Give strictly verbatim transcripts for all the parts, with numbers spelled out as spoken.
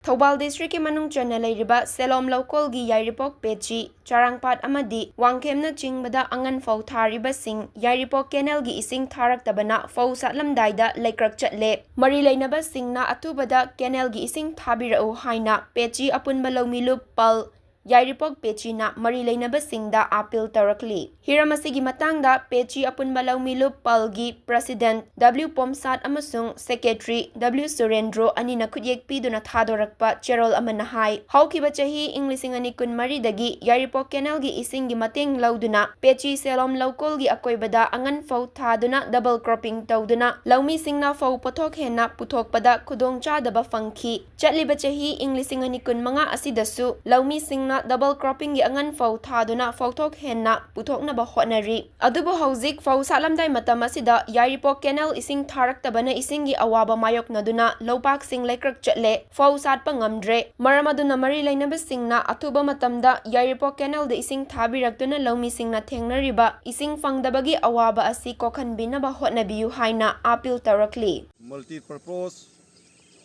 ꯊꯧꯕꯥꯜ ꯗꯤꯁꯇ꯭ꯔꯤꯛꯀꯤ ꯃꯅꯨꯡ ꯆꯟꯅ ꯂꯩꯔꯤꯕ ꯁꯦꯂꯣꯝ ꯂꯧꯀꯣꯜꯒꯤ ꯌꯥꯏꯔꯤꯄꯣꯛ, ꯄꯦꯆꯤ, ꯆꯔꯥꯡꯄꯥꯠ ꯑꯃꯗꯤ ꯋꯥꯡꯈꯦꯝꯅꯆꯤꯡꯕꯗ ꯑꯉꯟ ꯐꯧ ꯊꯥꯔꯤꯕꯁꯤꯡ ꯌꯥꯏꯔꯤꯄꯣꯛ ꯀꯦꯅꯦꯜꯒꯤ ꯏꯁꯤꯡ ꯊꯥꯔꯛꯇꯕꯅ ꯐꯧ ꯁꯥꯠꯂꯝꯗꯥꯏꯗ ꯂꯩꯀ꯭ꯔꯛ ꯆꯠꯂꯦ꯫ ꯃꯔꯤ ꯂꯩꯅꯕꯁꯤꯡꯅ ꯑꯊꯨꯕꯗ ꯀꯦꯅꯦꯜꯒꯤ ꯏꯁꯤꯡ ꯊꯥꯕꯤꯔꯛꯎ ꯍꯥꯏꯅ ꯄꯦꯆꯤ ꯑꯄꯨꯟꯕ ꯂꯧꯃꯤ ꯂꯨꯞ ꯄꯜ ꯌꯥꯏꯔꯤꯄꯣꯛ ꯄꯦꯆꯤꯅ ꯃꯔꯤ ꯂꯩꯅꯕꯁꯤꯡꯗ ꯑꯥꯄꯤꯜ ꯇꯧꯔꯛꯂꯤ꯫ ꯍꯤꯔꯝ ꯑꯁꯤꯒꯤ ꯃꯇꯥꯡꯗ ꯄꯦꯆꯤ ꯑꯄꯨꯟꯕ ꯂꯧꯃꯤ ꯂꯨꯞ ꯄꯜꯒꯤ ꯄ꯭ꯔꯁꯤꯗꯦꯟꯠ ꯗꯕ꯭ꯂꯤꯎ ꯄꯣꯝꯁꯥꯠ ꯑꯃꯁꯨꯡ ꯁꯦꯀ꯭ꯔꯦꯇꯔꯤ ꯗꯕ꯭ꯂꯤꯎ ꯁꯨꯔꯦꯟꯗ꯭ꯔꯣ ꯑꯅꯤꯅ ꯈꯨꯠꯌꯦꯛ ꯄꯤꯗꯨꯅ ꯊꯥꯗꯣꯔꯛꯄ ꯆꯦꯔꯣꯜ ꯑꯃꯅ ꯍꯥꯏ, ꯍꯧꯈꯤꯕ ꯆꯍꯤ ꯏꯪ ꯂꯤꯁꯤꯡ ꯑꯅꯤ ꯀꯨꯟꯃꯔꯤꯗꯒꯤ ꯌꯥꯏꯔꯤꯄꯣꯛ ꯀꯦꯅꯦꯜꯒꯤ ꯏꯁꯤꯡꯒꯤ ꯃꯇꯦꯡ ꯂꯧꯗꯨꯅ ꯄꯦꯆꯤ ꯁꯦꯂꯣꯝ ꯂꯧꯀꯣꯜꯒꯤ ꯑꯀꯣꯏꯕꯗ ꯑꯉꯟ ꯐꯧ ꯊꯥꯗꯨꯅ ꯗꯕꯜ ꯀ꯭ꯔꯣꯞꯄꯤꯡ ꯇꯧꯗꯨꯅ ꯂꯧꯃꯤꯁꯤꯡꯅ ꯐꯧ ꯄꯣꯠꯊꯣꯛ ꯍꯦꯟꯅ ꯄꯨꯊꯣꯛꯄꯗ ꯈꯨꯗꯣꯡꯆꯥꯗꯕ ꯐꯪꯈꯤ꯫ ꯆꯠꯂꯤꯕ ꯆꯍꯤ ꯏꯪ ꯂꯤꯁꯤꯡ ꯑꯅꯤ ꯀꯨꯟꯃꯉꯥ ꯑꯁꯤꯗꯁꯨ ꯂꯧꯃꯤꯁꯤꯡꯅ ꯗꯕꯜ ꯀ꯭ꯔꯣꯞꯄꯤꯡꯒꯤ ꯑꯉꯟ ꯐꯧ ꯊꯥꯗꯨꯅ ꯐꯧꯊꯣꯛ ꯍꯦꯟꯅ ꯄꯨꯊꯣꯛꯅꯕ ꯍꯣꯠꯅꯔꯤ꯫ ꯑꯗꯨꯕꯨ ꯍꯧꯖꯤꯛ ꯐꯧ ꯁꯥꯠꯂꯝꯗꯥꯏ ꯃꯇꯝ ꯑꯁꯤꯗ ꯌꯥꯏꯔꯤꯄꯣꯛ ꯀꯦꯅꯦꯜ ꯏꯁꯤꯡ ꯊꯥꯔꯛꯇꯕꯅ ꯏꯁꯤꯡꯒꯤ ꯑꯋꯥꯕ ꯃꯥꯌꯣꯛꯅꯗꯨꯅ ꯂꯧꯄꯥꯛꯁꯤꯡ ꯂꯩꯀ꯭ꯔꯛ ꯆꯠꯂꯦ, ꯐꯧ ꯁꯥꯠꯄ ꯉꯝꯗ꯭ꯔꯦ꯫ ꯃꯔꯝ ꯑꯗꯨꯅ ꯃꯔꯤ ꯂꯩꯅꯕꯁꯤꯡꯅ ꯑꯊꯨꯕ ꯃꯇꯝꯗ ꯌꯥꯏꯔꯤꯄꯣꯛ ꯀꯦꯅꯦꯜꯗ ꯏꯁꯤꯡ ꯊꯥꯕꯤꯔꯛꯇꯨꯅ ꯂꯧꯃꯤꯁꯤꯡꯅ ꯊꯦꯡꯅꯔꯤꯕ ꯏꯁꯤꯡ ꯐꯪꯗꯕꯒꯤ ꯑꯋꯥꯕ ꯑꯁꯤ ꯀꯣꯛꯍꯟꯕꯤꯅꯕ ꯍꯣꯠꯅꯕꯤꯌꯨ ꯍꯥꯏꯅ ꯑꯥꯄꯤꯜ ꯇꯧꯔꯛꯂꯤ꯫ ꯃꯜꯇꯤ ꯄꯔꯄꯣꯁ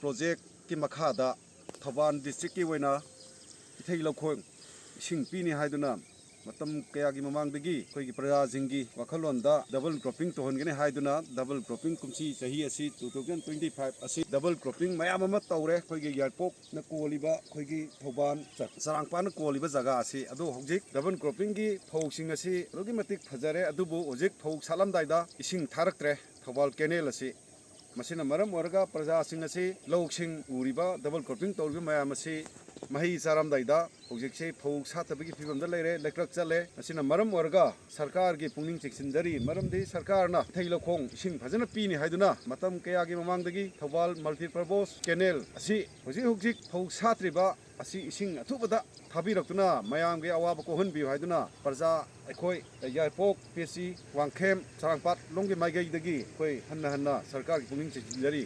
ꯄ꯭ꯔꯣꯖꯦꯛꯀꯤ ꯃꯈꯥꯗ ꯊꯧꯕꯥꯜ ꯗꯤꯁꯇ꯭ꯔꯤꯛꯀꯤ ꯑꯣꯏꯅ ꯏꯊꯩ ꯂꯧꯈꯣꯡ ꯏꯁꯤꯡ ꯄꯤꯅꯤ ꯍꯥꯏꯗꯨꯅ ꯃꯇꯝ ꯀꯌꯥꯒꯤ ꯃꯃꯥꯡꯗꯒꯤ ꯑꯩꯈꯣꯏꯒꯤ ꯄ꯭ꯔꯖꯥꯁꯤꯡꯒꯤ ꯋꯥꯈꯜꯂꯣꯟꯗ ꯗꯕꯜ ꯀ꯭ꯔꯣꯞꯄꯤꯡ ꯇꯧꯍꯟꯒꯅꯤ ꯍꯥꯏꯗꯨꯅ ꯗꯕꯜ ꯀ꯭ꯔꯣꯞꯄꯤꯡ ꯀꯨꯝꯁꯤ ꯆꯍꯤ ꯑꯁꯤ ꯇꯨ ꯊꯥꯎꯖꯟ ꯇ꯭ꯋꯦꯟꯇꯤ ꯐꯥꯏꯚ ꯑꯁꯤ ꯗꯕꯜ ꯀ꯭ꯔꯣꯞꯄꯤꯡ ꯃꯌꯥꯝ ꯑꯃ ꯇꯧꯔꯦ꯫ ꯑꯩꯈꯣꯏꯒꯤ ꯌꯥꯏꯔꯤꯄꯣꯛꯅ ꯀꯣꯜꯂꯤꯕ ꯑꯩꯈꯣꯏꯒꯤ ꯊꯧꯕꯥꯜ ꯆ-, ꯆꯔꯥꯡꯄꯥꯠꯅ ꯀꯣꯜꯂꯤꯕ ꯖꯒꯥ ꯑꯁꯤ꯫ ꯑꯗꯣ ꯍꯧꯖꯤꯛ ꯗꯕꯜ ꯀ꯭ꯔꯣꯞꯄꯤꯡꯒꯤ ꯐꯧꯁꯤꯡ ꯑꯁꯤ ꯑꯗꯨꯛꯀꯤ ꯃꯇꯤꯛ ꯐꯖꯔꯦ, ꯑꯗꯨꯕꯨ ꯍꯧꯖꯤꯛ ꯐꯧ ꯁꯥꯠꯂꯝꯗꯥꯏꯗ ꯏꯁꯤꯡ ꯊꯥꯔꯛꯇ꯭ꯔꯦ ꯊꯧꯕꯥꯜ ꯀꯦꯅꯦꯜ ꯑꯁꯤ꯫ ꯃꯁꯤꯅ ꯃꯔꯝ ꯑꯣꯏꯔꯒ ꯄ꯭ꯔꯖꯥꯁꯤꯡ ꯑꯁꯤ ꯂꯧꯁꯤꯡ ꯎꯔꯤꯕ, ꯗꯕꯜ ꯀ꯭ꯔꯣꯞꯄꯤꯡ ꯇꯧꯔꯤꯕ ꯃꯌꯥꯝ ꯑꯁꯤ ꯃꯍꯩ ꯆꯥꯔꯝꯗꯥꯏꯗ ꯍꯧꯖꯤꯛꯁꯤ ꯐꯧ ꯁꯥꯠꯇꯕꯒꯤ ꯐꯤꯕꯝꯗ ꯂꯩꯔꯦ, ꯂꯩꯀ꯭ꯔꯛ ꯆꯠꯂꯦ꯫ ꯑꯁꯤꯅ ꯃꯔꯝ ꯑꯣꯏꯔꯒ ꯁꯔꯀꯥꯔꯒꯤ ꯄꯨꯛꯅꯤꯡ ꯆꯤꯡꯁꯤꯟꯖꯔꯤ, ꯃꯔꯝꯗꯤ ꯁꯔꯀꯥꯔꯅ ꯏꯊꯩ ꯂꯧꯈꯣꯡ ꯏꯁꯤꯡ ꯐꯖꯅ ꯄꯤꯅꯤ ꯍꯥꯏꯗꯨꯅ ꯃꯇꯝ ꯀꯌꯥꯒꯤ ꯃꯃꯥꯡꯗꯒꯤ ꯊꯧꯕꯥꯜ ꯃꯜꯇꯤ ꯄꯔꯄꯣꯁ ꯀꯦꯅꯦꯜ ꯑꯁꯤ ꯍꯧꯖꯤꯛ ꯍꯧꯖꯤꯛ ꯐꯧ ꯁꯥꯠꯇ꯭ꯔꯤꯕ ꯑꯁꯤ ꯏꯁꯤꯡ ꯑꯊꯨꯕꯗ ꯊꯥꯕꯤꯔꯛꯇꯨꯅ ꯃꯌꯥꯝꯒꯤ ꯑꯋꯥꯕ ꯀꯣꯛꯍꯟꯕꯤꯌꯨ ꯍꯥꯏꯗꯨꯅ ꯄ꯭ꯔꯖꯥ ꯑꯩꯈꯣꯏ ꯌꯥꯏꯔꯤꯄꯣꯛ, ꯄꯦꯆꯤ, ꯋꯥꯡꯈꯦꯝ, ꯆꯔꯥꯡꯄꯥꯠ ꯂꯣꯝꯒꯤ ꯃꯥꯏꯀꯩꯗꯒꯤ ꯑꯩꯈꯣꯏ ꯍꯟꯅ ꯍꯟꯅ ꯁꯔꯀꯥꯔꯒꯤ ꯄꯨꯛꯅꯤꯡ ꯆꯤꯡꯁꯤꯟꯖꯔꯤ꯫